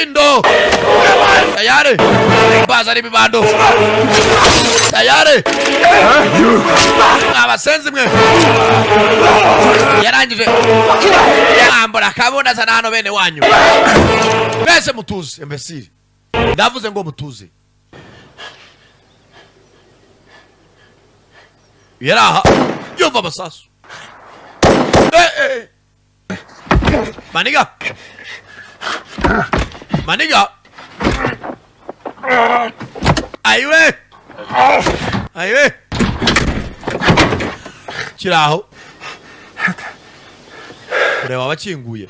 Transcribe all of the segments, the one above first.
Lindo tayari, bazana ibibando tayari. Mwabasenzi mwe, yarangije mwambura akabunda, azana hano bene wanyu mwese. Mutuze imbesire, ndavuze ngo mutuze. Yari aha yumva amasasu. Eh, eh. Maniga, maniga, ayiwe, ayiwe, kiraho kureba abakinguye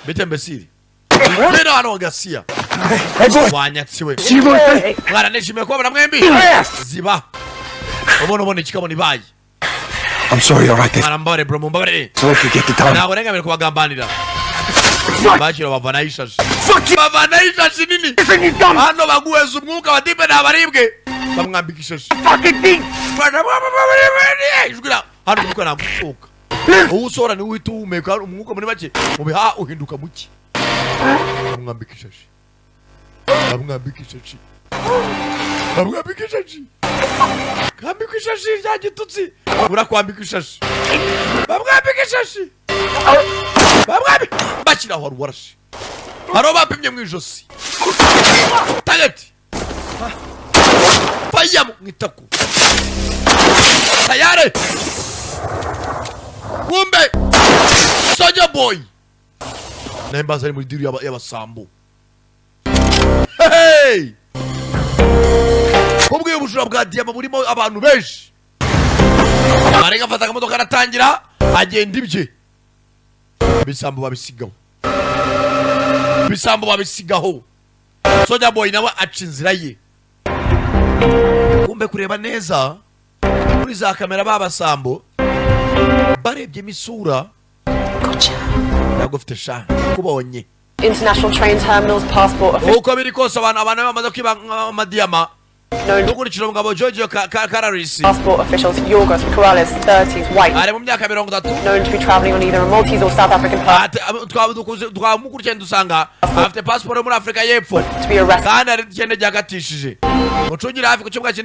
bite mbesiri bino hano gasiya wanyatsiwe. Mwana, nishimiye kubabona mwembi. Ziba ubona ubona ikikabona ibaye. I'm sorry, all right? Mwana, mbabare bro, mumbabarire. So if you get the time. Ntabwo rengamire kubagambanira. Bakira bavanaho ishashi, bavanaho ishashi nini hano, baguheza umwuka. Abatipe ni abaribwe, bamwambika ishashi. Ijwi hano umwuka ntabwo usohoka, uwo usohora niwo uhita uwuhumeka. Umwuka muri make mu bihaha uhinduka muke. Bamwambika ishashi, bamwambika ishashi, bamwambika ishashi, kambika ishashi rya gitutsi, urakwambika ishashi, bamwambika ishashi, bamwambika, bashyiraho. Hari uwarashe, hari uwo bapimye mu ijosi, target fire mu itako tayari. Kumbe Soja Boy nawe mbaza ari muri deal y'abasambo. Hey! Kubw'iyo ubujura bwa diyama burimo abantu benshi, ariko afata akamodoka aratangira agenda ibye. Ibisambo babisigaho, ibisambo babisigaho. Soja Boy nawe aca inzira ye. Kumbe kureba neza kuri za kamera, babasambo barebyemo isura. Gotcha. Ntabwo ufite sha kubonye. International train terminals, passport official Uko biri kose, abantu bamaze kwiba amadiyama known dukurikije umugabo Giorgio Kararisi. passport officials, Yorgos Corrales, 30s, white, Ari mu myaka 30. known to be traveling on either a Maltese or South African passport Twamukurikiranye dusanga afite pasiporo yo muri Afurika y'Epfo to be arrested. kandi hari icyenda ryakatishije. Mucungire hafi ku kibuga cy'indege.